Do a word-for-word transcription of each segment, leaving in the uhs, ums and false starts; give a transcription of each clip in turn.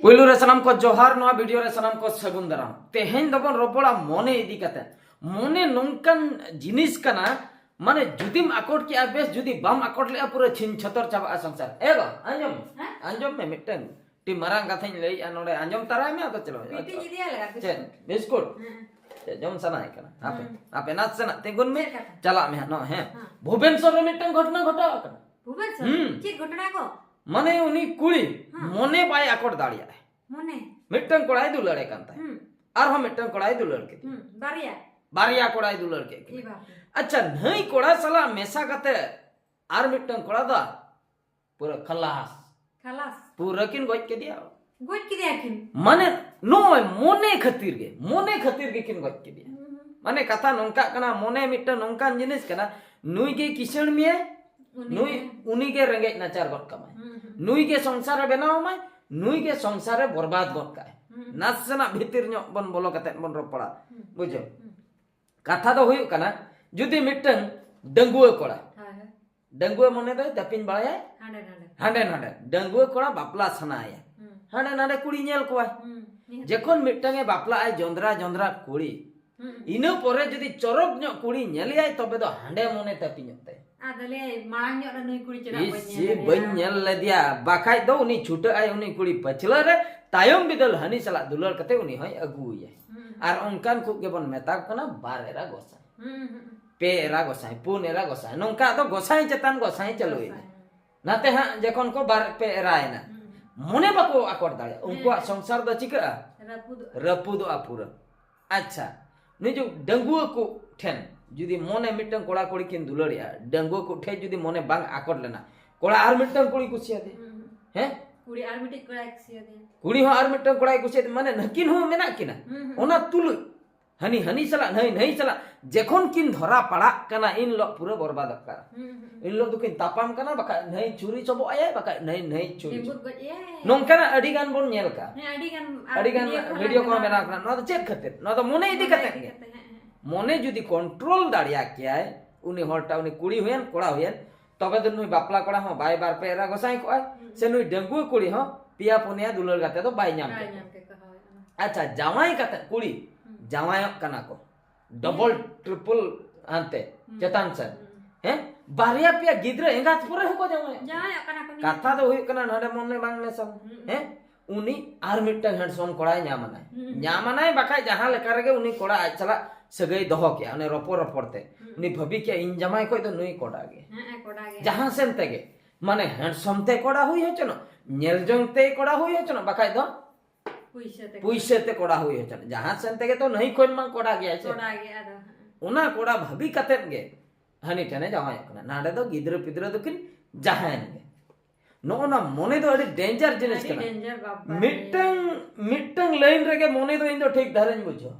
ᱯᱩᱭᱞᱩ ᱨᱮ ᱥᱟᱱᱟᱢ ᱠᱚ ᱡᱚᱦᱟᱨ, ᱱᱚᱣᱟ ᱵᱷᱤᱰᱤᱭᱳ ᱨᱮ ᱥᱟᱱᱟᱢ ᱠᱚ ᱥᱟᱹᱜᱩᱱ ᱫᱟᱨᱟᱢ᱾ ᱛᱮᱦᱮᱧ ᱫᱚᱵᱚᱱ ᱨᱚᱯᱚᱲᱟ ᱢᱚᱱᱮ ᱤᱫᱤ ᱠᱟᱛᱮ᱾ ᱢᱚᱱᱮ ᱱᱚᱝᱠᱟᱱ ᱡᱤᱱᱤᱥ ᱠᱟᱱᱟ, ᱢᱟᱱᱮ ᱡᱩᱫᱤᱢ ᱟᱠᱚᱴ ᱠᱮᱜᱼᱟ ᱵᱮᱥ, ᱡᱩᱫᱤ ᱵᱟᱢ ᱟᱠᱚᱴ ᱞᱮᱜᱼᱟ ᱯᱩᱨᱟᱹ ᱪᱷᱤᱱ ᱪᱷᱚᱛᱚᱨ ᱪᱟᱵᱟᱜᱼᱟ ᱥᱚᱝᱥᱟᱨ᱾ ᱮ ᱵᱟ, ᱟᱸᱡᱚᱢ, ᱦᱮᱸ? ᱟᱸᱡᱚᱢ ᱢᱮ, ᱢᱤᱫᱴᱟᱝ ᱟᱹᱰᱤ ᱢᱟᱨᱟᱝ ᱠᱟᱛᱷᱟᱧ ᱞᱟᱹᱭᱮᱜᱼᱟ ᱱᱚᱰᱮ, ᱟᱸᱡᱚᱢ ᱛᱟᱨᱟᱭ ᱢᱮ, ᱟᱫᱚ ᱪᱚᱞᱚ᱾ ᱢᱤᱫᱴᱤᱡ ᱤᱫᱤᱭᱟ ᱞᱮ, ᱟᱨ ᱪᱮᱫ? ᱵᱤᱥᱠᱩᱴ? ᱦᱮᱸ᱾ ᱪᱮᱫ ᱡᱚᱢ ᱥᱟᱱᱟᱭᱮ ᱠᱟᱱᱟ? ᱦᱟᱯᱮ, ᱦᱮᱸ᱾ ᱦᱟᱯᱮ ᱱᱟᱥᱮᱱᱟᱜ ᱛᱤᱸᱜᱩᱱ ᱢᱮ, ᱪᱮᱫ ᱠᱟᱛᱷᱟ? ᱪᱟᱞᱟᱜ ᱢᱮ ᱦᱟᱸᱜ ᱱᱚᱜᱼᱚᱭ, ᱦᱮᱸ᱾ ᱦᱮᱸ᱾ ᱵᱷᱩᱵᱮᱱᱥᱚᱨ ᱨᱮ ᱢᱤᱫᱴᱟᱝ ᱜᱷᱚᱴᱚᱱᱟ ᱜᱷᱚᱴᱟᱣ ᱟᱠᱟᱱᱟ᱾ ᱵᱷᱩᱵᱮᱱᱥᱚᱨ? ᱦᱩᱸ᱾ ᱪᱮᱫ ᱜᱷᱚᱴᱚᱱᱟ ᱠᱚ? ᱢᱟᱱᱮ ᱩᱱᱤ ᱠᱩᱲᱤ ᱦᱮᱸ᱾ ᱢᱚᱱᱮ ᱵᱟᱭ ᱟᱠᱚᱴ ᱫᱟᱲᱮᱭᱟᱜᱼᱟ᱾ ᱢᱚᱱᱮ? ᱢᱤᱫᱴᱟᱝ ᱠᱚᱲᱟᱭ ᱫᱩᱞᱟᱹᱲᱮ ᱠᱟᱱ ᱛᱟᱭ᱾ ᱦᱩᱸ᱾ ᱟᱨᱦᱚᱸ ᱢᱤᱫᱴᱟᱝ ᱠᱚᱲᱟᱭ ᱫᱩᱞᱟᱹᱲ ᱠᱮᱫᱮᱭᱟ᱾ ᱦᱩᱸ, ᱵᱟᱨᱭᱟ? ᱵᱟᱨᱭᱟ ᱠᱚᱲᱟᱭ ᱫᱩᱞᱟᱹᱲ ᱠᱮᱫ ᱮ ᱠᱤᱱᱟ᱾ ᱵᱟᱯᱨᱮ᱾ ᱟᱪᱪᱷᱟ, ᱱᱟᱹᱭ ᱠᱚᱲᱟ ᱥᱟᱞᱟᱜ ᱢᱮᱥᱟ ᱠᱟᱛᱮ ᱟᱨ ᱢᱤᱫᱴᱟᱝ ᱠᱚᱲᱟ ᱫᱚ ᱯᱩᱨᱟᱹ ᱠᱷᱟᱞᱟᱥ᱾ ᱠᱷᱟᱞᱟᱥ? ᱯᱩᱨᱟᱹ ᱠᱤᱱ ᱜᱚᱡ ᱠᱮᱫᱮᱭᱟ᱾ ᱜᱚᱡ ᱠᱮᱫᱮᱭᱟ ᱠᱤᱱ? ᱢᱟᱱᱮ ᱱᱚᱜᱼᱚᱭ ᱢᱚᱱᱮ ᱠᱷᱟᱹᱛᱤᱨ ᱜᱮ, ᱢᱚᱱᱮ ᱠᱷᱟᱹᱛᱤᱨ ᱜᱮ ᱠᱤᱱ ᱜᱚᱡ ᱠᱮᱫᱮᱭᱟ᱾ ᱦᱩᱸ, ᱦᱩᱸ᱾ ᱢᱟᱱᱮ ᱠᱟᱛᱷᱟ ᱱᱚᱝᱠᱟᱜ ᱠᱟᱱᱟ, ᱢᱚᱱᱮ ᱢᱤᱫᱴᱟᱝ ᱱᱚᱝᱠᱟᱱ ᱡᱤᱱᱤᱥ ᱠᱟᱱᱟ, ᱱᱩᱭ ᱜᱮ ᱠᱤᱥᱟᱹᱬ ᱢᱮᱭᱟᱭ, ᱩᱱᱤ ᱱᱩᱭ, ᱜᱮ᱾ ᱩᱱᱤ ᱜᱮ ᱨᱮᱸᱜᱮᱡ ᱱᱟᱪᱟᱨ ᱜᱚᱫ ᱠᱟᱢᱟᱭ᱾ ᱦᱩᱸ, ᱦᱩᱸ᱾ ᱱᱩᱭ ᱜᱮ ᱥᱚᱝᱥᱟᱨᱮ ᱵᱮᱱᱟᱣ ᱟᱢᱟᱭ, ᱱᱩᱭ ᱜᱮ ᱥᱚᱝᱥᱟᱨᱮ ᱵᱚᱨᱵᱟᱫ ᱜᱚᱫ ᱠᱟᱜᱼᱟᱭ᱾ ᱦᱩᱸ, ᱦᱩᱸ᱾ ᱱᱟᱥᱮᱱᱟᱜ ᱵᱷᱤᱛᱤᱨ ᱧᱚᱜ ᱵᱚᱱ ᱵᱚᱞᱚ ᱠᱟᱛᱮ ᱵᱚᱱ ᱨᱚᱯᱚᱲᱟ᱾ ᱦᱩᱸ᱾ ᱵᱩᱡᱷᱟᱹᱣ? ᱦᱩᱸ᱾ ᱠᱟᱛᱷᱟ ᱫᱚ ᱦᱩᱭᱩᱜ ᱠᱟᱱᱟ, ᱡᱩᱫᱤ ᱢᱤᱫᱴᱟᱝ ᱰᱟᱺᱜᱩᱣᱟᱹ ᱠᱚᱲᱟ, ᱦᱳᱭ, ᱦᱳᱭ᱾ ᱰᱟᱺᱜᱩᱣᱟᱹ ᱢᱚᱱᱮ ᱫᱚᱭ ᱛᱟᱹᱯᱤᱧ ᱵᱟᱲᱟᱭᱟ ᱦᱟᱸᱰᱮ ᱱᱟᱰᱮ᱾ ᱦᱟᱸᱰᱮ ᱱᱟᱰᱮ, ᱰᱟᱺᱜᱩᱣᱟᱹ ᱠᱚᱲᱟ ᱵᱟᱯᱞᱟ ᱥᱟᱱᱟᱭᱮᱭᱟ, ᱦᱩᱸ᱾ ᱦᱟᱸᱰᱮ ᱱᱟᱰᱮ ᱠᱩᱲᱤ ᱧᱮᱞ ᱠᱚᱣᱟᱭ᱾ ᱦᱩᱸ, ᱱᱤᱦᱟᱹᱛ᱾ ᱡᱚᱠᱷᱚᱱ ᱢᱤᱫᱴᱟᱝ ᱮ ᱵᱟᱯᱞᱟᱜᱼᱟᱭ ᱡᱚᱸᱫᱽᱨᱟ ᱡᱚᱸᱫᱽᱨᱟ ᱠᱩᱲᱤ, ᱦᱩᱸ᱾ ᱤᱱᱟᱹ ᱯᱚᱨᱮ ᱡᱩᱫᱤ ᱪᱚᱨᱚᱠ ᱧᱚᱜ ᱠᱩᱲᱤ ᱧᱮᱞᱮᱭᱟᱭ, ᱛᱚᱵᱮ ᱫᱚ ᱦᱟᱸᱰᱮ ᱢᱚᱱᱮ ᱛᱟᱹᱯᱤᱧᱚᱜ ᱛᱟᱭᱟ᱾ ᱟᱫᱚ ᱞᱟᱹᱭᱟᱭ, "ᱢᱟᱲᱟᱝ ᱧᱚᱜ ᱨᱮ ᱱᱩᱭ ᱠᱩᱲᱤ ᱪᱮᱫᱟᱜ ᱵᱟᱹᱧ ᱤᱥ, ᱧᱮᱞ ᱞᱮᱫᱮᱭᱟ?" ᱵᱟᱹᱧ ᱧᱮᱞ ᱞᱮᱫᱮᱭᱟ, ᱵᱟᱠᱷᱟᱡ ᱫᱚ ᱩᱱᱤ ᱪᱷᱩᱴᱟᱹᱜ ᱟᱭ ᱩᱱᱤ ᱠᱩᱲᱤ ᱯᱟᱹᱪᱷᱞᱟᱹ ᱨᱮ, ᱛᱟᱭᱚᱢ ᱵᱤᱫᱟᱹᱞ ᱦᱟᱹᱱᱤ ᱥᱟᱞᱟᱜ ᱫᱩᱞᱟᱹᱲ ᱠᱟᱛᱮ ᱩᱱᱤ ᱦᱚᱸᱭ ᱟᱹᱜᱩᱭᱟ᱾ ᱦᱩᱸ᱾ ᱟᱨ ᱚᱱᱠᱟᱱ ᱠᱚ ᱜᱮᱵᱚᱱ ᱢᱮᱛᱟ ᱠᱚ ᱠᱟᱱᱟ ᱵᱟᱨ ᱮᱨᱟ ᱜᱚᱸᱥᱟᱭ᱾ ᱦᱩᱸ, ᱦᱩᱸ᱾ ᱯᱮ ᱮᱨᱟ ᱜᱚᱸᱥᱟᱭ, ᱯᱩᱱ ᱮᱨᱟ ᱜᱚᱸᱥᱟᱭ, ᱱᱚᱝᱠᱟ ᱫᱚ ᱜᱚᱸᱥᱟᱭ ᱪᱮᱛᱟᱱ ᱜᱚᱸᱥᱟᱭ ᱪᱟᱹᱞᱩᱭᱮᱱᱟ᱾ ᱜᱚᱸᱥᱟᱭ᱾ ᱱᱟᱛᱮ ᱦᱟᱸᱜ ᱡᱚᱠᱷᱚᱱ ᱠᱚ ᱵᱟᱨ ᱯᱮ ᱮᱨᱟᱭᱮᱱᱟ, ᱦᱩᱸ᱾ ᱢᱚᱱᱮ ᱵᱟᱠᱚ ᱟᱠᱚᱴ ᱫᱟᱲᱮᱭᱟᱜᱼᱟ, ᱦᱮᱸ, ᱩᱱᱠᱩᱣᱟᱜ ᱦᱮᱸ᱾ ᱥᱚᱝᱥᱟᱨ ᱫᱚ ᱪᱤᱠᱟᱹᱜᱼᱟ? ᱨᱟᱹᱯᱩᱫᱚᱜᱼᱟ᱾ ᱨᱟᱹᱯᱩᱫᱚᱜᱼᱟ ᱯᱩᱨᱟᱹ᱾ ᱟᱪᱪᱷᱟ, ᱱᱩᱭ ᱡᱩ-, ᱰᱟᱺᱜᱩᱣᱟᱹ ᱠᱚ ᱴᱷᱮᱱ ᱡᱩᱫᱤ ᱢᱚᱱᱮ ᱢᱤᱫᱴᱟᱝ ᱠᱚᱲᱟ ᱠᱩᱲᱤ ᱠᱤᱱ ᱫᱩᱞᱟᱹᱲᱮᱜᱼᱟ, ᱰᱟᱺᱜᱩᱣᱟᱹ ᱠᱚ ᱴᱷᱮᱱ ᱡᱩᱫᱤ ᱢᱚᱱᱮ ᱵᱟᱝ ᱟᱠᱚᱴ ᱞᱮᱱᱟ, ᱠᱚᱲᱟ ᱟᱨ ᱢᱤᱫᱴᱟᱝ ᱠᱩᱲᱤ ᱠᱩᱥᱤᱭᱟᱫᱮᱭᱟ᱾ ᱦᱩᱸ, ᱦᱩᱸ᱾ ᱦᱮᱸ? ᱠᱩᱲᱤ ᱟᱨ ᱢᱤᱫᱴᱤᱡ ᱠᱚᱲᱟᱭ ᱠᱩᱥᱤᱭᱟᱫᱮᱭᱟ᱾ ᱠᱩᱲᱤ ᱦᱚᱸ ᱟᱨ ᱢᱤᱫᱴᱟᱝ ᱠᱚᱲᱟᱭ ᱠᱩᱥᱤᱭᱟᱫᱮᱭᱟ, ᱢᱟᱱᱮ ᱱᱟᱹᱠᱤᱱ ᱦᱚᱸ ᱢᱮᱱᱟᱜ ᱠᱤᱱᱟ᱾ ᱦᱩᱸ, ᱦᱩᱸ᱾ ᱚᱱᱟ ᱛᱩᱞᱩᱡ ᱦᱟᱹᱱᱤ ᱦᱟᱹᱱᱤ ᱥᱟᱞᱟᱜ, ᱱᱟᱹᱭ ᱱᱟᱹᱭ ᱥᱟᱞᱟᱜ ᱡᱮᱠᱷᱚᱱ ᱠᱤᱱ ᱫᱷᱚᱨᱟ ᱯᱟᱲᱟᱜ ᱠᱟᱱᱟ, ᱤᱱ ᱦᱤᱞᱳᱜ ᱯᱩᱨᱟᱹ ᱵᱚᱨᱵᱟᱫᱚᱜ ᱠᱟᱱᱟ᱾ ᱦᱩᱸ, ᱦᱩᱸ, ᱦᱩᱸ᱾ ᱤᱱ ᱦᱤᱞᱳᱜ ᱫᱚᱠᱤᱱ ᱛᱟᱯᱟᱢ ᱠᱟᱱᱟ, ᱵᱟᱠᱷᱟᱡ ᱱᱟᱹᱭ ᱪᱷᱩᱨᱤ ᱪᱚᱵᱚᱜ ᱟᱭᱟᱭ, ᱵᱟᱠᱷᱟᱡ ᱱᱟᱹᱭ, ᱱᱟᱹᱭ ᱪᱷᱩᱨᱤ ᱡᱮᱢᱵᱩᱫ ᱪᱚᱵᱚᱜ᱾ ᱜᱚᱡ ᱮᱭᱟᱭ᱾ ᱱᱚᱝᱠᱟᱱᱟᱜ ᱟᱹᱰᱤ ᱜᱟᱱ ᱵᱚᱱ ᱧᱮᱞ ᱠᱟᱜᱼᱟ᱾ ᱦᱮᱸ, ᱟᱹᱰᱤ ᱜᱟᱱ, ᱟᱨ ᱟᱹᱰᱤ ᱜᱟᱱ ᱵᱷᱤᱰᱤᱭᱳ ᱠᱚᱦᱚᱸ ᱵᱷᱤᱰᱤᱭᱳ ᱠᱚᱦᱚᱸ ᱢᱮᱱᱟᱜ ᱢᱮᱱᱟᱜ ᱠᱟᱱᱟ᱾ ᱠᱟᱱᱟ᱾ ᱱᱚᱣᱟ ᱫᱚ ᱪᱮᱫ ᱠᱷᱟᱹᱛᱤᱨ? ᱱᱚᱣᱟ ᱫᱚ ᱢᱚᱱᱮ ᱤᱫᱤ ᱢᱚᱱᱮ ᱠᱟᱛᱮ ᱤᱫᱤ ᱜᱮ᱾ ᱠᱟᱛᱮ, ᱦᱮᱸ, ᱦᱮᱸ᱾ ᱢᱚᱱᱮ ᱡᱩᱫᱤ ᱠᱚᱱᱴᱨᱳᱞ ᱫᱟᱲᱮᱭᱟᱜ ᱠᱮᱭᱟᱭ, ᱩᱱᱤ ᱦᱚᱲᱴᱟᱜ, ᱩᱱᱤ ᱠᱩᱲᱤ ᱦᱩᱭᱮᱱ, ᱠᱚᱲᱟ ᱦᱩᱭᱮᱱ, ᱛᱚᱵᱮ ᱫᱚ ᱱᱩᱭ ᱵᱟᱯᱞᱟ ᱠᱚᱲᱟ ᱦᱚᱸ ᱵᱟᱭ ᱵᱟᱨ ᱯᱮ ᱮᱨᱟ ᱜᱚᱸᱥᱟᱭ ᱠᱚᱜᱼᱟᱭ, ᱦᱩᱸ᱾ ᱥᱮ ᱱᱩᱭ ᱰᱟᱺᱜᱩᱣᱟᱹ ᱠᱩᱲᱤ ᱦᱚᱸ ᱯᱮᱭᱟ ᱯᱩᱱᱭᱟ ᱫᱩᱞᱟᱹᱲ ᱠᱟᱛᱮ ᱫᱚ ᱵᱟᱭ ᱧᱟᱢ ᱠᱮᱫ ᱠᱚᱣᱟ᱾ ᱟᱪᱪᱷᱟ, ᱡᱟᱶᱟᱭ ᱠᱟᱛᱮ ᱠᱩᱲᱤ ᱡᱟᱶᱟᱭᱚᱜ ᱠᱟᱱᱟ ᱠᱚ, ᱰᱚᱵᱚᱞ ᱴᱨᱤᱯᱚᱞ ᱦᱟᱱᱛᱮ ᱪᱮᱛᱟᱱ ᱥᱮᱫ᱾ ᱦᱮᱸ, ᱵᱟᱨᱭᱟ ᱯᱮᱭᱟ ᱜᱤᱫᱽᱨᱟᱹ ᱮᱸᱜᱟᱛ ᱯᱚᱨᱮ ᱦᱚᱸᱠᱚ ᱡᱟᱶᱟᱭᱚᱜ ᱠᱟᱱᱟ᱾ ᱠᱟᱛᱷᱟ ᱫᱚ ᱦᱩᱭᱩᱜ ᱠᱟᱱᱟ, ᱱᱚᱰᱮ ᱢᱚᱱᱮ ᱵᱟᱝ ᱢᱮᱥᱟᱢ᱾ ᱦᱮᱸ, ᱩᱱᱤ ᱟᱨ ᱢᱤᱫᱴᱟᱝ ᱦᱮᱱᱰᱥᱚᱢ ᱠᱚᱲᱟᱭ ᱧᱟᱢ ᱟᱱᱟᱭ᱾ ᱧᱟᱢ ᱟᱱᱟᱭ, ᱵᱟᱠᱷᱟᱡ ᱡᱟᱦᱟᱸ ᱞᱮᱠᱟ ᱨᱮᱜᱮ ᱩᱱᱤ ᱠᱚᱲᱟ ᱟᱡ ᱥᱟᱞᱟᱜ ᱥᱟᱹᱜᱟᱹᱭ ᱫᱚᱦᱚ ᱠᱮᱜᱼᱟ, ᱚᱱᱮ ᱨᱚᱯᱚᱲ ᱨᱚᱯᱚᱲ ᱛᱮ᱾ ᱩᱱᱤ ᱵᱷᱟᱹᱵᱤ ᱠᱮᱜᱼᱟ, ᱤᱧ ᱡᱟᱢᱟᱭ ᱠᱷᱚᱡ ᱫᱚ ᱱᱩᱭ ᱠᱚᱲᱟ ᱜᱮ᱾ ᱡᱟᱦᱟᱸ ᱥᱮᱱ ᱛᱮᱜᱮ, ᱢᱟᱱᱮ ᱦᱮᱱᱰᱥᱚᱢ ᱛᱮ ᱠᱚᱲᱟ ᱦᱩᱭ ᱦᱚᱪᱚᱱᱚᱜ, ᱧᱮᱞ ᱡᱚᱝ ᱛᱮ ᱠᱚᱲᱟ ᱦᱩᱭ ᱦᱚᱪᱚᱱᱚᱜ, ᱵᱟᱠᱷᱟᱡ ᱫᱚ ᱯᱩᱭᱥᱟᱹ ᱛᱮ᱾ ᱯᱩᱭᱥᱟᱹ ᱛᱮ ᱠᱚᱲᱟ ᱦᱩᱭ ᱦᱚᱪᱚᱱᱚᱜ, ᱡᱟᱦᱟᱸ ᱥᱮᱱ ᱛᱮᱜᱮ ᱛᱚ ᱱᱟᱹᱦᱤ ᱠᱷᱚᱱ ᱢᱟ ᱠᱚᱲᱟ ᱜᱮᱭᱟᱭ ᱥᱮ᱾ ᱠᱚᱲᱟ ᱜᱮ ᱟᱫᱚ᱾ ᱚᱱᱟ ᱠᱚᱲᱟ ᱵᱷᱟᱹᱵᱤ ᱠᱟᱛᱮᱫ ᱜᱮ ᱦᱟᱹᱱᱤ ᱴᱷᱮᱱᱮ ᱡᱟᱶᱟᱭᱚᱜ ᱠᱟᱱᱟ᱾ ᱱᱟᱰᱮ ᱫᱚ ᱜᱤᱫᱽᱨᱟᱹ ᱯᱤᱫᱽᱨᱟᱹ ᱫᱚᱠᱤᱱ ᱡᱟᱦᱟᱸᱭᱮᱱ ᱜᱮ᱾ ᱱᱚᱜᱼᱚ ᱱᱟ ᱢᱚᱱᱮ ᱫᱚ ᱟᱹᱰᱤ ᱰᱮᱧᱡᱟᱨ ᱡᱤᱱᱤᱥ ᱟᱹᱰᱤ ᱠᱟᱱᱟ᱾ ᱰᱮᱧᱡᱟᱨ ᱵᱟᱵᱟ ᱨᱮ᱾ ᱢᱤᱫᱴᱟᱝ, ᱢᱤᱫᱴᱟᱝ ᱞᱟᱭᱤᱱ ᱨᱮᱜᱮ ᱢᱚᱱᱮ ᱫᱚ ᱤᱧ ᱫᱚ ᱴᱷᱤᱠ ᱫᱷᱟᱨᱟᱧ ᱵᱩᱡᱷᱟᱹᱣᱟ᱾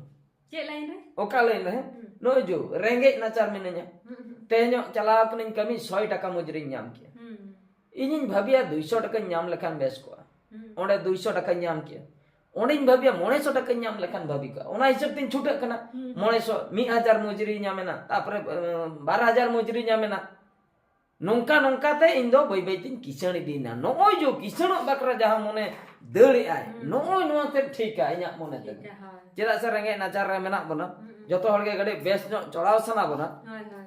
ᱪᱮᱫ ᱞᱟᱭᱤᱱ ᱨᱮ? ᱚᱠᱟ ᱞᱟᱭᱤᱱ ᱨᱮ? ᱦᱩᱸ᱾ ᱱᱚᱜᱼᱚᱭ ᱡᱚ ᱨᱮᱸᱜᱮᱡ ᱱᱟᱪᱟᱨ ᱢᱤᱱᱟᱹᱧᱟ᱾ ᱦᱩᱸ, ᱦᱩᱸ᱾ ᱛᱮᱦᱮᱧᱚᱜ ᱪᱟᱞᱟᱣ ᱠᱟᱹᱱᱟᱹᱧ ᱠᱟᱹᱢᱤ, ᱥᱚᱭ ᱴᱟᱠᱟ ᱢᱚᱡᱩᱨᱤᱧ ᱧᱟᱢ ᱠᱮᱭᱟ᱾ ᱦᱩᱸ᱾ ᱤᱧᱤᱧ ᱵᱷᱟᱹᱵᱤᱭᱟ, ᱫᱩᱭᱥᱚ ᱴᱟᱠᱟᱧ ᱧᱟᱢ ᱞᱮᱠᱷᱟᱱ ᱵᱮᱥ ᱠᱚᱜᱼᱟ᱾ ᱦᱩᱸ᱾ ᱚᱸᱰᱮ ᱫᱩᱭᱥᱚ ᱴᱟᱠᱟᱧ ᱧᱟᱢ ᱠᱮᱭᱟ᱾ ᱚᱸᱰᱮᱧ ᱵᱷᱟᱹᱵᱤᱭᱟ, ᱢᱚᱬᱮ ᱥᱚ ᱴᱟᱠᱟᱧ ᱧᱟᱢ ᱞᱮᱠᱷᱟᱱ ᱵᱷᱟᱹᱵᱤ ᱠᱚᱜᱼᱟ᱾ ᱚᱱᱟ ᱦᱤᱥᱟᱹᱵ ᱛᱤᱧ ᱪᱷᱩᱴᱟᱹᱜ ᱠᱟᱱᱟ᱾ ᱦᱩᱸ᱾ ᱢᱚᱬᱮ ᱥᱚ, ᱢᱤᱫ ᱦᱟᱡᱟᱨ ᱢᱚᱡᱩᱨᱤ ᱧᱟᱢᱮᱱᱟ, ᱛᱟᱨᱯᱚᱨᱮ, ᱮᱸ, ᱵᱟᱨ ᱦᱟᱡᱟᱨ ᱢᱚᱡᱩᱨᱤ ᱧᱟᱢᱮᱱᱟ᱾ ᱱᱚᱝᱠᱟ ᱱᱚᱝᱠᱟ ᱛᱮ ᱤᱧ ᱫᱚ ᱵᱟᱹᱭ ᱵᱟᱹᱭ ᱛᱤᱧ ᱠᱤᱥᱟᱹᱬ ᱤᱫᱤᱭᱮᱱᱟ᱾ ᱱᱚᱜᱼᱚᱭ ᱡᱮ ᱠᱤᱥᱟᱹᱬᱚᱜ ᱵᱟᱠᱷᱨᱟ ᱡᱟᱦᱟᱸ ᱢᱚᱱᱮ ᱫᱟᱹᱲ ᱮᱜᱼᱟᱭ, ᱦᱩᱸ᱾ ᱱᱚᱜᱼᱚᱭ ᱱᱚᱣᱟ ᱛᱮ ᱴᱷᱤᱠᱟ ᱤᱧᱟᱹᱜ ᱢᱚᱱᱮ ᱛᱮ᱾ ᱴᱷᱤᱠᱟ, ᱦᱳᱭ᱾ ᱪᱮᱫᱟᱜ ᱥᱮ ᱨᱮᱸᱜᱮᱡ ᱱᱟᱪᱟᱨ ᱨᱮ ᱢᱮᱱᱟᱜ ᱵᱚᱱᱟ, ᱦᱩᱸ, ᱦᱩᱸ᱾ ᱡᱚᱛᱚ ᱦᱚᱲ ᱜᱮ ᱠᱟᱹᱴᱤᱡ ᱵᱮᱥ ᱧᱚᱜ ᱪᱚᱲᱟᱣ ᱥᱟᱱᱟ ᱵᱚᱱᱟ᱾ ᱦᱳᱭ, ᱦᱳᱭ᱾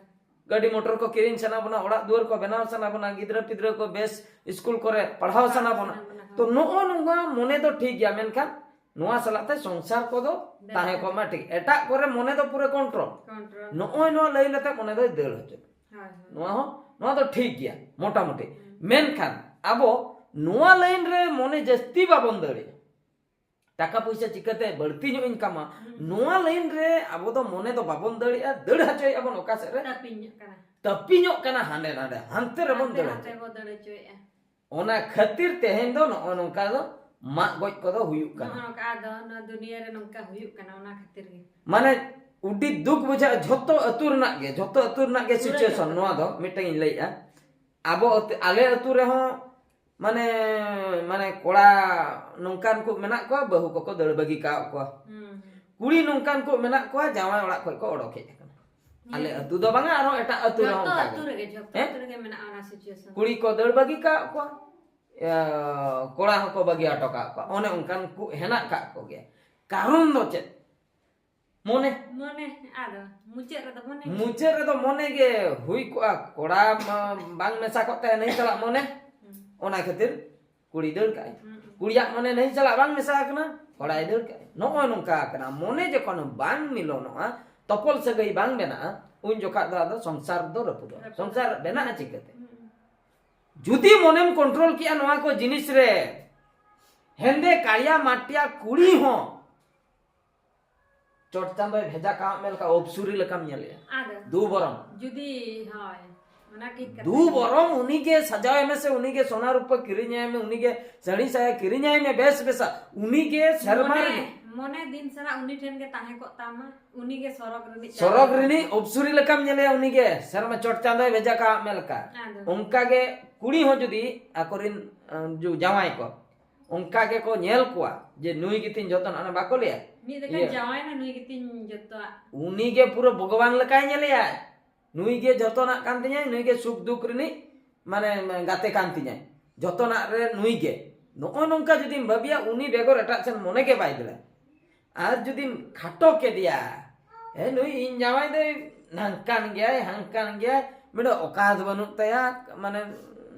ᱜᱟᱹᱰᱤ ᱢᱚᱴᱚᱨ ᱠᱚ ᱠᱤᱨᱤᱧ ᱥᱟᱱᱟ ᱵᱚᱱᱟ, ᱚᱲᱟᱜ ᱫᱩᱣᱟᱹᱨ ᱠᱚ ᱵᱮᱱᱟᱣ ᱥᱟᱱᱟ ᱵᱚᱱᱟ, ᱜᱤᱫᱽᱨᱟᱹ ᱯᱤᱫᱽᱨᱟᱹ ᱠᱚ ᱵᱮᱥ ᱥᱠᱩᱞ ᱠᱚᱨᱮ ᱯᱟᱲᱦᱟᱣ ᱥᱟᱱᱟ ᱵᱚᱱᱟ᱾ ᱦᱳᱭ᱾ ᱛᱚ ᱱᱚᱜᱼᱚ ᱱᱚᱣᱟ ᱢᱚᱱᱮ ᱫᱚ ᱴᱷᱤᱠ ᱜᱮᱭᱟ, ᱢᱮᱱᱠᱷᱟᱱ ᱱᱚᱣᱟ ᱥᱟᱞᱟᱜ ᱛᱮ ᱥᱚᱝᱥᱟᱨ ᱠᱚᱫᱚ ᱵᱮᱥ ᱛᱟᱦᱮᱸ ᱠᱚᱜ ᱢᱟ ᱴᱷᱤᱠ᱾ ᱮᱴᱟᱜ ᱠᱚᱨᱮ ᱢᱚᱱᱮ ᱫᱚ ᱯᱩᱨᱟᱹ ᱠᱚᱱᱴᱨᱳᱞ᱾ ᱠᱚᱱᱴᱨᱳᱞ᱾ ᱱᱚᱜᱼᱚᱭ ᱱᱚᱣᱟ ᱞᱟᱹᱭ ᱞᱮᱠᱷᱟᱱ ᱢᱚᱱᱮ ᱫᱚᱭ ᱫᱟᱹᱲ ᱦᱚᱪᱚ᱾ ᱦᱳᱭ, ᱦᱳᱭ᱾ ᱱᱚᱣᱟ ᱦᱚᱸ, ᱱᱚᱣᱟ ᱫᱚ ᱴᱷᱤᱠ ᱜᱮᱭᱟ ᱢᱚᱴᱟᱢᱩᱴᱤ᱾ ᱦᱩᱸ᱾ ᱢᱮᱱᱠᱷᱟᱱ ᱟᱵᱚ ᱱᱚᱣᱟ ᱞᱟᱭᱤᱱ ᱨᱮ ᱢᱚᱱᱮ ᱡᱟᱹᱥᱛᱤ ᱵᱟᱵᱚᱱ ᱫᱟᱹᱲᱮᱜᱼᱟ᱾ ᱴᱟᱠᱟ ᱯᱚᱭᱥᱟ ᱪᱤᱠᱟᱹᱛᱮ ᱵᱟᱹᱲᱛᱤ ᱧᱚᱜ ᱤᱧ ᱠᱟᱢᱟ, ᱦᱩᱸ᱾ ᱱᱚᱣᱟ ᱞᱟᱭᱤᱱ ᱨᱮ ᱟᱵᱚ ᱫᱚ ᱢᱚᱱᱮ ᱫᱚ ᱵᱟᱵᱚᱱ ᱫᱟᱹᱲᱮᱜᱼᱟ, ᱫᱟᱹᱲ ᱦᱚᱪᱚᱭᱮᱫᱼᱟ ᱵᱚᱱ ᱚᱠᱟ ᱥᱮᱫ ᱨᱮ? ᱛᱟᱹᱯᱤᱧᱚᱜ ᱠᱟᱱᱟ᱾ ᱛᱟᱹᱯᱤᱧᱚᱜ ᱠᱟᱱᱟ, ᱦᱟᱸᱰᱮ ᱱᱟᱰᱮ, ᱦᱟᱱᱛᱮ ᱨᱮᱵᱚᱱ ᱦᱟᱱᱛᱮ ᱫᱟᱹᱲ ᱱᱟᱛᱮ ᱦᱚᱪᱚᱭᱮᱫᱼᱟ᱾ ᱵᱚ ᱫᱟᱹᱲ ᱦᱚᱪᱚᱭᱮᱫᱼᱟ᱾ ᱚᱱᱟ ᱠᱷᱟᱹᱛᱤᱨ ᱛᱮᱦᱮᱧ ᱫᱚ ᱱᱚᱜᱼᱚ ᱱᱚᱝᱠᱟ ᱫᱚ ᱢᱟᱜ ᱜᱚᱡ ᱠᱚᱫᱚ ᱦᱩᱭᱩᱜ ᱠᱟᱱᱟ᱾ ᱱᱚᱜᱼᱚ ᱱᱚᱝᱠᱟ ᱟᱫᱚ ᱱᱚᱣᱟ ᱫᱩᱱᱤᱭᱟᱹ ᱨᱮ ᱱᱚᱝᱠᱟ ᱦᱩᱭᱩᱜ ᱠᱟᱱᱟ, ᱚᱱᱟ ᱠᱷᱟᱹᱛᱤᱨ ᱜᱮ᱾ ᱢᱟᱱᱮ ᱟᱹᱰᱤ ᱫᱩᱠ ᱵᱩᱡᱷᱟᱹᱜᱼᱟ, ᱡᱷᱚᱛᱚ ᱟᱹᱛᱩ ᱨᱮᱱᱟᱜ ᱜᱮ, ᱡᱷᱚᱛᱚ ᱟᱹᱛᱩ ᱨᱮᱱᱟᱜ ᱜᱮ ᱯᱩᱨᱟᱹ situation ᱡᱷᱚᱛᱚ᱾ ᱱᱚᱣᱟ ᱫᱚ ᱢᱤᱫᱴᱟᱝ ᱤᱧ ᱞᱟᱹᱭᱮᱜᱼᱟ᱾ ᱟᱵᱚ ᱟᱹᱛᱩ, ᱟᱞᱮ ᱟᱹᱛᱩ ᱨᱮᱦᱚᱸ ᱢᱟᱱᱮ, ᱢᱟᱱᱮ ᱠᱚᱲᱟ ᱱᱚᱝᱠᱟᱱ ᱠᱚ ᱢᱮᱱᱟᱜ ᱠᱚᱣᱟ, ᱵᱟᱹᱦᱩ ᱠᱚᱠᱚ ᱫᱟᱹᱲ ᱵᱟᱹᱜᱤ ᱠᱟᱜ ᱠᱚᱣᱟ᱾ ᱦᱩᱸ᱾ ᱠᱩᱲᱤ ᱱᱚᱝᱠᱟᱱ ᱠᱚ ᱢᱮᱱᱟᱜ ᱠᱚᱣᱟ, ᱡᱟᱶᱟᱭ ᱚᱲᱟᱜ ᱠᱷᱚᱡ ᱠᱚ ᱚᱰᱚᱠ ᱦᱮᱡ ᱟᱠᱟᱱᱟ᱾ ᱟᱞᱮ ᱦᱮᱸ᱾ ᱟᱹᱛᱩ ᱫᱚ ᱵᱟᱝᱟ, ᱟᱨᱦᱚᱸ ᱮᱴᱟᱜ ᱟᱹᱛᱩ ᱨᱮᱦᱚᱸ ᱡᱷᱚᱛᱚ ᱚᱱᱠᱟ ᱟᱹᱛᱩ ᱜᱮ᱾ ᱨᱮᱜᱮ, ᱡᱷᱚᱛᱚ ᱦᱮᱸ? ᱟᱹᱛᱩ ᱨᱮᱜᱮ ᱢᱮᱱᱟᱜᱼᱟ ᱚᱱᱟ situation᱾ ᱠᱩᱲᱤ ᱠᱚ ᱫᱟᱹᱲ ᱵᱟᱹᱜᱤ ᱠᱟᱜ ᱠᱚᱣᱟ᱾ ᱤᱭᱟᱹ, ᱠᱚᱲᱟ ᱦᱚᱸᱠᱚ ᱵᱟᱹᱜᱤ ᱦᱚᱴᱚ ᱠᱟᱜ ᱠᱚᱣᱟ᱾ ᱚᱱᱮ ᱚᱱᱠᱟᱱ ᱠᱚ ᱦᱮᱱᱟᱜ ᱠᱟᱜ ᱠᱚᱜᱮᱭᱟ᱾ ᱠᱟᱨᱚᱱ ᱫᱚ ᱪᱮᱫ? ᱢᱚᱱᱮ᱾ ᱢᱚᱱᱮ᱾ ᱟᱫᱚ ᱢᱩᱪᱟᱹᱫ ᱨᱮᱫᱚ ᱢᱚᱱᱮ᱾ ᱢᱩᱪᱟᱹᱫ ᱨᱮᱫᱚ ᱢᱚᱱᱮ ᱜᱮ ᱦᱩᱭ ᱠᱚᱜᱼᱟ, ᱠᱚᱲᱟ ᱢᱟ ᱵᱟᱝ ᱢᱮᱥᱟ ᱠᱚᱜ ᱛᱟᱭᱟ ᱱᱟᱹᱭ ᱥᱟᱞᱟᱜ ᱢᱚᱱᱮ᱾ ᱦᱩᱸ᱾ ᱚᱱᱟ ᱠᱷᱟᱹᱛᱤᱨ ᱠᱩᱲᱤ ᱫᱟᱹᱲ ᱠᱟᱜᱼᱟᱭ᱾ ᱦᱩᱸ᱾ ᱠᱩᱲᱤᱭᱟᱜ ᱢᱚᱱᱮ ᱱᱟᱹᱭ ᱥᱟᱞᱟᱜ ᱵᱟᱝ ᱢᱮᱥᱟ ᱟᱠᱟᱱᱟ, ᱠᱚᱲᱟᱭ ᱫᱟᱹᱲ ᱠᱟᱜᱼᱟᱭ᱾ ᱱᱚᱜᱼᱚᱭ ᱱᱚᱝᱠᱟ ᱟᱠᱟᱱᱟ᱾ ᱢᱚᱱᱮ ᱡᱚᱠᱷᱚᱱ ᱵᱟᱝ ᱢᱤᱞᱚᱱᱚᱜᱼᱟ, ᱛᱚᱯᱚᱞ ᱥᱟᱹᱜᱟᱹᱭ ᱵᱟᱝ ᱵᱮᱱᱟᱜᱼᱟ, ᱩᱱ ᱡᱚᱠᱷᱟᱜ ᱫᱚ ᱟᱫᱚ ᱥᱚᱝᱥᱟᱨ ᱫᱚ ᱨᱟᱹᱯᱩᱫᱚᱜᱼᱟ᱾ ᱨᱟᱹᱯᱩᱫᱚᱜᱼᱟ᱾ ᱥᱚᱝᱥᱟᱨ ᱵᱮᱱᱟᱜᱼᱟ ᱪᱤᱠᱟᱹᱛᱮ? ᱦᱩᱸ᱾ ᱡᱩᱫᱤ ᱢᱚᱱᱮᱢ ᱠᱚᱱᱴᱨᱳᱞ ᱠᱮᱜᱼᱟ ᱱᱚᱣᱟ ᱠᱚ ᱡᱤᱱᱤᱥ ᱨᱮ, ᱦᱮᱸᱫᱮ ᱠᱟᱲᱤᱭᱟ ᱢᱟᱴᱤᱭᱟ ᱠᱩᱲᱤ ᱦᱚᱸ ᱪᱚᱴ ᱪᱟᱸᱫᱚᱭ ᱵᱷᱮᱡᱟ ᱠᱟᱜ ᱢᱮ ᱞᱮᱠᱟ ᱚᱯᱥᱩᱨᱤ ᱞᱮᱠᱟᱢ ᱧᱮᱞᱮᱜᱼᱟ᱾ ᱟᱫᱚ ᱫᱩ ᱵᱚᱨᱚᱢ᱾ ᱡᱩᱫᱤ, ᱦᱳᱭ, ᱚᱱᱟ ᱴᱷᱤᱠ ᱠᱟᱛᱷᱟ ᱫᱩ ᱠᱟᱱᱟ᱾ ᱵᱚᱨᱚᱢ ᱩᱱᱤᱜᱮ ᱥᱟᱡᱟᱣ ᱢᱮ ᱥᱮ ᱩᱱᱤᱜᱮ ᱥᱚᱱᱟ ᱨᱩᱯᱟᱹ ᱠᱤᱨᱤᱧᱟᱭ ᱢᱮ, ᱩᱱᱤᱜᱮ ᱥᱟᱹᱲᱤ ᱥᱟᱭᱟ ᱠᱤᱨᱤᱧᱟᱭ ᱢᱮ, ᱵᱮᱥ ᱵᱮᱥᱟ᱾ ᱩᱱᱤᱜᱮ ᱥᱮᱨᱢᱟ ᱢᱚᱱᱮ, ᱨᱮ ᱢᱚᱱᱮ ᱫᱤᱱ ᱥᱟᱨᱟ ᱩᱱᱤ ᱴᱷᱮᱱ ᱜᱮ ᱛᱟᱦᱮᱸ ᱠᱚᱜ ᱛᱟᱢᱟ, ᱩᱱᱤᱜᱮ ᱥᱚᱨᱚᱜ ᱨᱤᱱᱤᱡ ᱥᱚᱨᱚᱜ ᱪᱟᱸᱫᱚ ᱨᱤᱱᱤᱡ ᱚᱯᱥᱩᱨᱤ ᱞᱮᱠᱟᱢ ᱧᱮᱞᱮᱭᱟ, ᱩᱱᱤᱜᱮ ᱥᱮᱨᱢᱟ ᱪᱚᱴ ᱪᱟᱸᱫᱚᱭ ᱵᱷᱮᱡᱟ ᱠᱟᱜ ᱢᱮ ᱞᱮᱠᱟ᱾ ᱟᱫᱚ᱾ ᱚᱱᱠᱟᱜᱮ ᱠᱩᱲᱤ ᱦᱚᱸ ᱡᱩᱫᱤ ᱟᱠᱚᱨᱤᱱ, ᱟᱸ, ᱡᱩ-, ᱡᱟᱶᱟᱭ ᱠᱚ ᱚᱱᱠᱟ ᱜᱮᱠᱚ ᱧᱮᱞ ᱠᱚᱣᱟ ᱡᱮ ᱱᱩᱭ ᱜᱮᱛᱤᱧ ᱡᱚᱛᱚᱱᱟᱜ, ᱚᱱᱟ ᱵᱟᱠᱚ ᱞᱟᱹᱭᱟ? ᱢᱤᱫ ᱞᱮᱠᱟᱧ ᱤᱭᱟᱹ᱾ ᱡᱟᱶᱟᱭᱱᱟ, ᱱᱩᱭ ᱜᱮᱛᱤᱧ ᱡᱚᱛᱚᱣᱟᱜ᱾ ᱩᱱᱤ ᱜᱮ ᱯᱩᱨᱟᱹ ᱵᱷᱚᱜᱚᱵᱟᱱ ᱞᱮᱠᱟᱭ ᱧᱮᱞᱮᱭᱟᱭ᱾ ᱱᱩᱭ ᱜᱮ ᱡᱚᱛᱚᱱᱟᱜ ᱠᱟᱱ ᱛᱤᱧᱟᱭ, ᱱᱩᱭ ᱜᱮ ᱥᱩᱠ ᱫᱩᱠ ᱨᱤᱱᱤᱡ ᱢᱟᱱᱮ ᱜᱟᱛᱮ ᱠᱟᱱ ᱛᱤᱧᱟᱭ᱾ ᱡᱚᱛᱚᱱᱟᱜ ᱨᱮ ᱱᱩᱭ ᱜᱮ᱾ ᱱᱚᱜᱼᱚ ᱱᱚᱝᱠᱟ ᱡᱩᱫᱤᱢ ᱵᱷᱟᱹᱵᱤᱭᱟ, ᱩᱱᱤ ᱵᱮᱜᱚᱨ ᱮᱴᱟᱜ ᱥᱮᱱ ᱢᱚᱱᱮ ᱜᱮ ᱵᱟᱭ ᱫᱟᱹᱲᱟ᱾ ᱟᱨ ᱡᱩᱫᱤᱢ ᱠᱷᱟᱴᱚ ᱠᱮᱫᱮᱭᱟ, ᱦᱮᱸ, ᱱᱩᱭ ᱤᱧ ᱡᱟᱶᱟᱭ ᱫᱚᱭ ᱱᱷᱟᱝᱠᱟᱱ ᱜᱮᱭᱟᱭ, ᱦᱟᱝᱠᱟᱱ ᱜᱮᱭᱟᱭ, ᱢᱤᱫᱴᱟᱝ ᱚᱠᱟᱛ ᱵᱟᱹᱱᱩᱜ ᱛᱟᱭᱟ, ᱢᱟᱱᱮ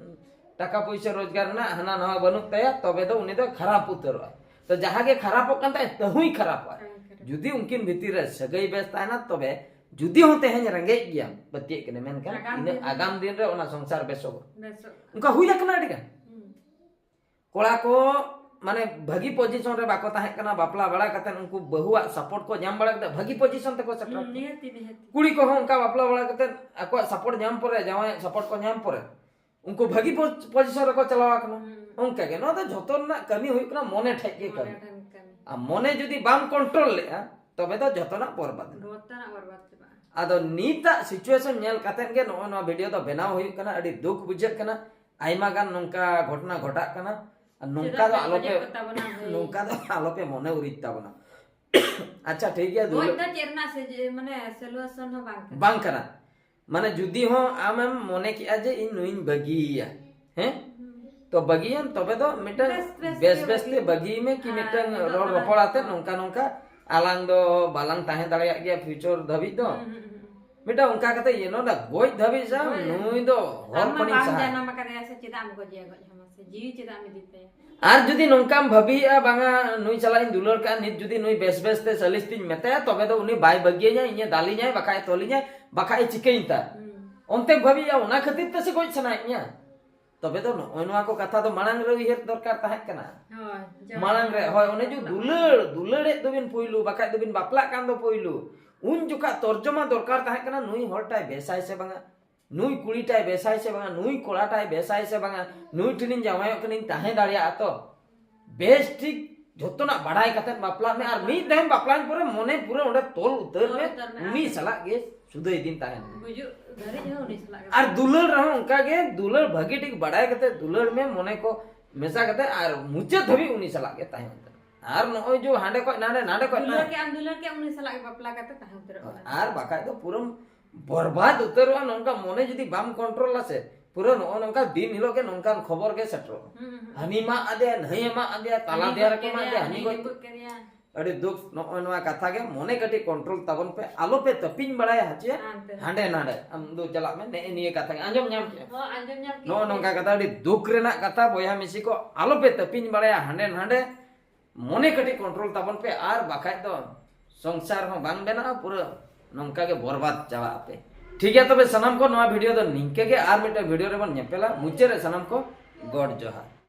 ᱴᱟᱠᱟ ᱯᱩᱭᱥᱟᱹ ᱨᱳᱡᱽᱜᱟᱨ ᱨᱮᱱᱟᱜ ᱦᱟᱱᱟ ᱱᱟᱣᱟ ᱵᱟᱹᱱᱩᱜ ᱛᱟᱭᱟ, ᱛᱚᱵᱮ ᱫᱚ ᱩᱱᱤ ᱫᱚ ᱠᱷᱟᱨᱟᱯ ᱩᱛᱟᱹᱨᱚᱜᱼᱟᱭ᱾ ᱛᱚ ᱡᱟᱦᱟᱸ ᱜᱮ ᱠᱷᱟᱨᱟᱯᱚᱜ ᱠᱟᱱ ᱛᱟᱭ, ᱛᱟᱹᱦᱩᱭ ᱠᱷᱟᱨᱟᱯᱚᱜᱼᱟᱭ᱾ ᱦᱳᱭ, ᱠᱷᱟᱨᱟᱯ᱾ ᱡᱩᱫᱤ ᱩᱱᱠᱤᱱ ᱵᱷᱤᱛᱤᱨ ᱨᱮ ᱥᱟᱹᱜᱟᱹᱭ ᱵᱮᱥ ᱛᱟᱦᱮᱱᱟ, ᱛᱚᱵᱮ ᱡᱩᱫᱤ ᱦᱚᱸ ᱛᱮᱦᱮᱧ ᱨᱮᱸᱜᱮᱡ ᱜᱮᱭᱟᱢ, ᱯᱟᱹᱛᱭᱟᱹᱜ ᱠᱟᱱᱟ, ᱢᱮᱱᱠᱷᱟᱱ ᱟᱜᱟᱢ ᱤᱱᱟᱹ ᱫᱤᱱ ᱨᱮ ᱟᱜᱟᱢ ᱫᱤᱱ ᱨᱮ ᱚᱱᱟ ᱥᱚᱝᱥᱟᱨ ᱵᱮᱥᱚᱜᱚᱜ᱾ ᱵᱮᱥᱚᱜ᱾ ᱚᱱᱠᱟ ᱦᱩᱭ ᱟᱠᱟᱱᱟ ᱟᱹᱰᱤ ᱜᱟᱱ᱾ ᱦᱩᱸ᱾ ᱠᱚᱲᱟ ᱠᱚ ᱢᱟᱱᱮ ᱵᱷᱟᱹᱜᱤ ᱯᱚᱡᱤᱥᱚᱱ ᱨᱮ ᱵᱟᱠᱚ ᱛᱟᱦᱮᱸ ᱠᱟᱱᱟ, ᱵᱟᱯᱞᱟ ᱵᱟᱲᱟ ᱠᱟᱛᱮ ᱩᱱᱠᱩ ᱵᱟᱹᱦᱩᱣᱟᱜ ᱥᱟᱯᱳᱨᱴ ᱠᱚ ᱧᱟᱢ ᱵᱟᱲᱟ ᱠᱟᱛᱮ ᱵᱷᱟᱹᱜᱤ ᱯᱚᱡᱤᱥᱚᱱ ᱛᱮᱠᱚ ᱥᱮᱴᱮᱨ ᱦᱩᱸ, ᱠᱟᱱᱟ᱾ ᱱᱤᱦᱟᱹᱛᱤ, ᱱᱤᱦᱟᱹᱛᱤ᱾ ᱠᱩᱲᱤ ᱠᱚᱦᱚᱸ ᱚᱱᱠᱟ ᱵᱟᱯᱞᱟ ᱵᱟᱲᱟ ᱠᱟᱛᱮ ᱟᱠᱚᱣᱟᱜ ᱥᱟᱯᱳᱨᱴ ᱧᱟᱢ ᱯᱚᱨᱮ, ᱡᱟᱶᱟᱭ ᱥᱟᱯᱳᱨᱴ ᱠᱚ ᱧᱟᱢ ᱯᱚᱨᱮ, ᱩᱱᱠᱩ ᱵᱷᱟᱹᱜᱤ ᱯᱚ-, ᱯᱚᱡᱤᱥᱚᱱ ᱨᱮᱠᱚ ᱪᱟᱞᱟᱣ ᱟᱠᱟᱱᱟ᱾ ᱦᱩᱸ᱾ ᱚᱱᱠᱟ ᱜᱮ ᱱᱚᱣᱟ ᱫᱚ ᱡᱷᱚᱛᱚ ᱨᱮᱱᱟᱜ ᱠᱟᱹᱢᱤ ᱦᱩᱭᱩᱜ ᱠᱟᱱᱟ ᱢᱚᱱᱮ ᱴᱷᱮᱡ ᱜᱮ ᱢᱚᱱᱮ ᱠᱟᱹᱢᱤ᱾ ᱴᱷᱮᱱ ᱠᱟᱹᱢᱤ᱾ ᱟᱨ ᱢᱚᱱᱮ ᱡᱩᱫᱤ ᱵᱟᱢ ᱠᱚᱱᱴᱨᱳᱞ ᱞᱮᱜᱼᱟ, ᱛᱚᱵᱮ ᱫᱚ ᱡᱷᱚᱛᱚᱱᱟᱜ ᱵᱚᱨᱵᱟᱫ ᱮᱱᱟ᱾ ᱡᱷᱚᱛᱚᱱᱟᱜ ᱵᱚᱨᱵᱟᱫ ᱪᱟᱵᱟᱜᱼᱟ᱾ ᱟᱫᱚ ᱱᱤᱛᱟᱜ ᱥᱤᱪᱩᱭᱮᱥᱚᱱ ᱧᱮᱞ ᱠᱟᱛᱮ ᱜᱮ ᱱᱚᱜᱼᱚᱭ ᱱᱚᱣᱟ ᱵᱷᱤᱰᱤᱭᱳ ᱫᱚ ᱵᱮᱱᱟᱣ ᱦᱩᱭᱩᱜ ᱠᱟᱱᱟ᱾ ᱟᱹᱰᱤ ᱫᱩᱠ ᱵᱩᱡᱷᱟᱹᱜ ᱠᱟᱱᱟ, ᱟᱭᱢᱟ ᱜᱟᱱ ᱱᱚᱝᱠᱟ ᱜᱷᱚᱴᱚᱱᱟ ᱜᱷᱚᱴᱟᱜ ᱠᱟᱱᱟ᱾ ᱟᱨ ᱱᱚᱝᱠᱟ ᱪᱮᱫᱟᱜ ᱫᱚ ᱯᱮ ᱟᱞᱚᱯᱮ, ᱜᱚᱡᱮᱫ ᱠᱚ ᱛᱟᱵᱚᱱᱟ ᱵᱷᱟᱹᱭ? ᱱᱚᱝᱠᱟ ᱫᱚ ᱟᱞᱚᱯᱮ ᱢᱚᱱᱮ ᱩᱨᱤᱡ ᱛᱟᱵᱚᱱᱟ᱾ ᱟᱪᱪᱷᱟ, ᱴᱷᱤᱠ ᱜᱮᱭᱟ, ᱜᱚᱡ ᱫᱩᱞᱟᱹᱲ ᱫᱚ ᱪᱮᱫ ᱨᱮᱱᱟᱜ ᱥᱮ-, ᱡᱮ, ᱢᱟᱱᱮ, solution ᱦᱚᱸ ᱵᱟᱝ ᱠᱟᱱᱟ᱾ ᱵᱟᱝ ᱠᱟᱱᱟ᱾ ᱢᱟᱱᱮ, ᱡᱩᱫᱤ ᱦᱚᱸ ᱟᱢᱮᱢ ᱢᱚᱱᱮ ᱠᱮᱜᱼᱟ ᱡᱮ ᱤᱧ ᱱᱩᱭᱤᱧ ᱵᱟᱹᱜᱤᱭᱮᱭᱟ, ᱦᱮᱸ? ᱦᱩᱸ᱾ ᱛᱚ ᱵᱟᱹᱜᱤᱭᱟᱢ, ᱛᱚᱵᱮ ᱫᱚ ᱢᱤᱫᱴᱟᱝ ᱵᱮᱥ, ᱵᱮᱥ ᱵᱮᱥ ᱛᱮ ᱵᱮᱥ ᱛᱮ ᱵᱟᱹᱜᱤ᱾ ᱵᱟᱹᱜᱤᱭ ᱢᱮ, ᱠᱤ ᱟᱨ ᱢᱤᱫᱴᱟᱝ ᱱᱤᱛᱚᱜ ᱨᱚᱲ ᱫᱚ ᱨᱚᱯᱚᱲ ᱟᱞᱟᱝ ᱟᱛᱮ ᱫᱚ ᱱᱚᱝᱠᱟ ᱱᱚᱝᱠᱟ ᱟᱞᱟᱝ ᱫᱚ ᱵᱟᱞᱟᱝ ᱛᱟᱦᱮᱸ ᱫᱟᱲᱮᱭᱟᱜ ᱜᱮᱭᱟ ᱯᱷᱤᱭᱩᱪᱟᱨ ᱫᱷᱟᱹᱵᱤᱡ ᱫᱚ᱾ ᱦᱩᱸ, ᱦᱩᱸ, ᱦᱩᱸ᱾ ᱢᱤᱫᱴᱟᱝ ᱚᱱᱠᱟ ᱠᱟᱛᱮ ᱤᱭᱟᱹ ᱱᱚᱰᱮ ᱜᱚᱡ ᱫᱷᱟᱹᱵᱤᱡ ᱥᱟᱢ ᱜᱚᱡ᱾ ᱱᱩᱭ ᱫᱚ ᱦᱚᱲ ᱟᱢ ᱢᱟ ᱠᱷᱚᱱᱤᱧ ᱵᱟᱢ ᱥᱟᱦᱟ᱾ ᱡᱟᱱᱟᱢ ᱟᱠᱟᱫᱮᱭᱟ ᱥᱮ, ᱪᱮᱫᱟᱜ ᱮᱢ ᱜᱚᱡᱮᱭᱟ? ᱜᱚᱡ ᱦᱚᱸ ᱢᱟᱥᱮ, ᱡᱤᱣᱤ ᱪᱮᱫᱟᱜ ᱮᱢ ᱤᱫᱤ ᱛᱟᱭᱟ? ᱟᱨ ᱡᱩᱫᱤ ᱱᱚᱝᱠᱟᱢ ᱵᱷᱟᱹᱵᱤᱭᱮᱫᱼᱟ, ᱵᱟᱝᱟ ᱱᱩᱭ ᱥᱟᱞᱟᱜ ᱤᱧ ᱫᱩᱞᱟᱹᱲ ᱠᱟᱜᱼᱟ, ᱱᱤᱛ ᱡᱩᱫᱤ ᱱᱩᱭ ᱵᱮᱥ ᱵᱮᱥ ᱛᱮ ᱥᱟᱹᱞᱤᱥ ᱛᱤᱧ ᱢᱮᱛᱟᱭᱟ, ᱛᱚᱵᱮ ᱫᱚ ᱩᱱᱤ ᱵᱟᱭ ᱵᱟᱹᱜᱤᱭᱟᱹᱧᱟ, ᱤᱧᱮ ᱫᱟᱞᱤᱧᱟᱭ, ᱵᱟᱠᱷᱟᱡ ᱮ ᱛᱚᱞᱤᱧᱟᱭ, ᱵᱟᱠᱷᱟᱡ ᱮ ᱪᱤᱠᱟᱹᱧ ᱛᱟ᱾ ᱦᱩᱸ᱾ ᱚᱱᱛᱮᱢ ᱵᱷᱟᱹᱵᱤᱭᱮᱫᱼᱟ, ᱚᱱᱟ ᱠᱷᱟᱹᱛᱤᱨ ᱛᱮ ᱥᱮ ᱜᱚᱡ ᱥᱟᱱᱟᱭᱮᱫ ᱢᱮᱭᱟ? ᱛᱚᱵᱮ ᱫᱚ ᱱᱚᱜᱼᱚᱭ ᱱᱚᱣᱟ ᱠᱚ ᱠᱟᱛᱷᱟ ᱫᱚ ᱢᱟᱲᱟᱝ ᱨᱮ ᱩᱭᱦᱟᱹᱨ ᱫᱚᱨᱠᱟᱨ ᱛᱟᱦᱮᱸ ᱠᱟᱱᱟ᱾ ᱦᱳᱭ, ᱡᱟᱶᱟᱭ ᱢᱟᱲᱟᱝ ᱨᱮ, ᱠᱚᱲᱟ ᱦᱳᱭ, ᱠᱚ ᱚᱱᱮ ᱡᱩ ᱵᱟᱯᱞᱟᱜ ᱫᱩᱞᱟᱹᱲ, ᱫᱩᱞᱟᱹᱲᱮᱫ ᱫᱚᱵᱤᱱ ᱯᱩᱭᱞᱩ, ᱵᱟᱠᱷᱟᱡ ᱫᱚᱵᱤᱱ ᱵᱟᱯᱞᱟᱜ ᱠᱟᱱ ᱫᱚ ᱯᱩᱭᱞᱩ᱾ ᱩᱱ ᱡᱚᱠᱷᱟ ᱛᱚᱨᱡᱚᱢᱟ ᱫᱚᱨᱠᱟᱨ ᱛᱟᱦᱮᱸ ᱠᱟᱱᱟ, ᱱᱩᱭ ᱦᱚᱲᱴᱟᱭ ᱵᱮᱥᱟᱭ ᱥᱮ ᱵᱟᱝᱟ, ᱱᱩᱭ ᱠᱩᱲᱤᱴᱟᱭ ᱵᱮᱥᱟᱭ ᱥᱮ ᱵᱟᱝᱟ, ᱱᱩᱭ ᱠᱚᱲᱟᱴᱟᱭ ᱵᱮᱥᱟᱭ ᱥᱮ ᱵᱟᱝᱟ, ᱱᱩᱭ ᱴᱷᱮᱱᱤᱧ ᱡᱟᱶᱟᱭᱚᱜ ᱠᱟᱱᱟᱧ, ᱛᱟᱦᱮᱸ ᱫᱟᱲᱮᱭᱟᱜᱼᱟ ᱛᱚ? ᱵᱮᱥ ᱴᱷᱤᱠ ᱡᱷᱚᱛᱚᱱᱟᱜ ᱵᱟᱲᱟᱭ ᱠᱟᱛᱮᱫ ᱵᱟᱯᱞᱟᱜ ᱢᱮ, ᱟᱨ ᱢᱤᱫ ᱫᱷᱟᱣ ᱵᱟᱯᱞᱟᱧ ᱯᱚᱨᱮ ᱢᱚᱱᱮ ᱯᱩᱨᱟᱹ ᱚᱸᱰᱮ ᱛᱚᱞ ᱩᱛᱟᱹᱨ ᱢᱮ, ᱛᱚᱞ ᱩᱛᱟᱹᱨ ᱢᱮ, ᱩᱱᱤ ᱟᱨ ᱥᱟᱞᱟᱜ ᱜᱮ ᱥᱩᱫᱷᱟᱹᱭ ᱫᱤᱱ ᱛᱟᱦᱮᱱ ᱢᱮ᱾ ᱜᱩᱡᱩᱜ ᱫᱷᱟᱹᱨᱤᱡ ᱦᱚᱸ ᱩᱱᱤ ᱥᱟᱞᱟᱜ ᱜᱮ᱾ ᱟᱨ ᱫᱩᱞᱟᱹᱲ ᱨᱮᱦᱚᱸ ᱚᱱᱠᱟ ᱜᱮ, ᱫᱩᱞᱟᱹᱲ ᱵᱷᱟᱹᱜᱤ ᱴᱷᱤᱠ ᱵᱟᱲᱟᱭ ᱠᱟᱛᱮ ᱫᱩᱞᱟᱹᱲ ᱢᱮ, ᱢᱚᱱᱮ ᱠᱚ ᱢᱮᱥᱟ ᱠᱟᱛᱮ, ᱟᱨ ᱢᱩᱪᱟᱹᱫ ᱫᱷᱟᱹᱵᱤᱡ ᱩᱱᱤ ᱥᱟᱞᱟᱜ ᱜᱮ ᱛᱟᱦᱮᱸ ᱩᱛᱟᱹᱨ᱾ ᱟᱨ ᱱᱚᱜᱼᱚᱭ ᱡᱮ ᱦᱟᱸᱰᱮ ᱠᱷᱚᱡ ᱱᱟᱸᱰᱮ, ᱱᱟᱸᱰᱮ ᱠᱷᱚᱡ ᱫᱩᱞᱟᱹᱲ ᱱᱟᱸᱰᱮ, ᱠᱮᱫ ᱟᱢ, ᱫᱩᱞᱟᱹᱲ ᱠᱮᱫ ᱩᱱᱤ ᱥᱟᱞᱟᱜ ᱜᱮ ᱵᱟᱯᱞᱟ ᱠᱟᱛᱮ ᱛᱟᱦᱮᱸ ᱩᱛᱟᱹᱨᱚᱜ ᱢᱮ᱾ ᱟᱨ ᱵᱟᱠᱷᱟᱡ ᱫᱚ ᱯᱩᱨᱟᱹᱢ ᱵᱚᱨᱵᱟᱫ ᱩᱛᱟᱹᱨᱚᱜᱼᱟ᱾ ᱱᱚᱝᱠᱟ ᱢᱚᱱᱮ ᱡᱩᱫᱤ ᱵᱟᱢ ᱠᱚᱱᱴᱨᱳᱞᱟ ᱥᱮ, ᱯᱩᱨᱟᱹ ᱱᱚᱜᱼᱚ ᱱᱚᱝᱠᱟ ᱫᱤᱱ ᱦᱤᱞᱳᱜ ᱜᱮ ᱱᱚᱝᱠᱟᱱ ᱠᱷᱚᱵᱚᱨ ᱜᱮ ᱥᱮᱴᱮᱨᱚᱜᱼᱟ᱾ ᱦᱩᱸ, ᱦᱩᱸ, ᱦᱩᱸ᱾ ᱦᱟᱹᱱᱤ ᱢᱟᱜ ᱟᱫᱮᱭᱟ, ᱱᱟᱹᱭᱮ ᱢᱟᱜ ᱟᱫᱮᱭᱟ, ᱛᱟᱞᱟ ᱦᱟᱹᱱᱤ ᱫᱮᱭᱟ ᱜᱚᱡ ᱨᱮᱠᱚ ᱢᱟᱜ ᱠᱮᱫᱮᱭᱟ, ᱟᱫᱮᱭᱟ, ᱦᱟᱹᱱᱤ ᱦᱟᱹᱱᱤ ᱜᱚᱡ᱾ ᱜᱚᱡ ᱠᱮᱫᱮᱭᱟ᱾ ᱟᱹᱰᱤ ᱫᱩᱠ ᱱᱚᱜᱼᱚᱭ ᱱᱚᱣᱟ ᱠᱟᱛᱷᱟ ᱜᱮ, ᱢᱚᱱᱮ ᱠᱟᱹᱴᱤᱡ ᱠᱚᱱᱴᱨᱳᱞ ᱛᱟᱵᱚᱱ ᱯᱮ, ᱟᱞᱚ ᱯᱮ ᱛᱟᱹᱯᱤᱧ ᱵᱟᱲᱟᱭᱟ ᱦᱟᱪᱮ ᱦᱟᱱᱛᱮ ᱱᱟᱛᱮ᱾ ᱦᱟᱸᱰᱮ ᱱᱟᱰᱮ᱾ ᱟᱢ ᱫᱚ ᱪᱟᱞᱟᱜ ᱢᱮ, ᱱᱮᱜᱼᱮ ᱱᱤᱭᱟᱹ ᱠᱟᱛᱷᱟ ᱜᱮ ᱟᱸᱡᱚᱢ ᱧᱟᱢ ᱠᱮᱜᱼᱟ᱾ ᱦᱚᱸ, ᱟᱸᱡᱚᱢ ᱧᱟᱢ ᱠᱮᱫ ᱱᱚᱜᱼᱚ ᱜᱮᱭᱟ᱾ ᱱᱚᱝᱠᱟ ᱠᱟᱛᱷᱟ, ᱟᱹᱰᱤ ᱫᱩᱠ ᱨᱮᱱᱟᱜ ᱠᱟᱛᱷᱟ ᱵᱚᱭᱦᱟ ᱢᱤᱥᱤ ᱠᱚ, ᱟᱞᱚ ᱯᱮ ᱛᱟᱹᱯᱤᱧ ᱵᱟᱲᱟᱭᱟ ᱦᱟᱸᱰᱮ ᱱᱟᱰᱮ, ᱢᱚᱱᱮ ᱠᱟᱹᱴᱤᱡ ᱠᱚᱱᱴᱨᱳᱞ ᱛᱟᱵᱚᱱ ᱯᱮ, ᱟᱨ ᱵᱟᱠᱷᱟᱡ ᱫᱚ ᱥᱚᱝᱥᱟᱨ ᱦᱚᱸ ᱵᱟᱝ ᱵᱮᱱᱟᱜᱼᱟ, ᱯᱩᱨᱟᱹ ᱱᱚᱝᱠᱟ ᱜᱮ ᱵᱚᱨᱵᱟᱫ ᱪᱟᱵᱟᱜ ᱟᱯᱮ᱾ ᱴᱷᱤᱠ ᱜᱮᱭᱟ, ᱛᱚᱵᱮ ᱥᱟᱱᱟᱢ ᱠᱚ ᱱᱚᱣᱟ ᱵᱷᱤᱰᱤᱭᱳ ᱫᱚ ᱱᱤᱝᱠᱟᱹ ᱜᱮ, ᱟᱨ ᱢᱤᱫᱴᱟᱝ ᱵᱷᱤᱰᱤᱭᱳ ᱨᱮᱵᱚᱱ ᱧᱮᱯᱮᱞᱟ᱾ ᱢᱩᱪᱟᱹᱫ ᱨᱮ ᱥᱟᱱᱟᱢ ᱠᱚ ᱜᱚᱰ ᱡᱚᱦᱟᱨ᱾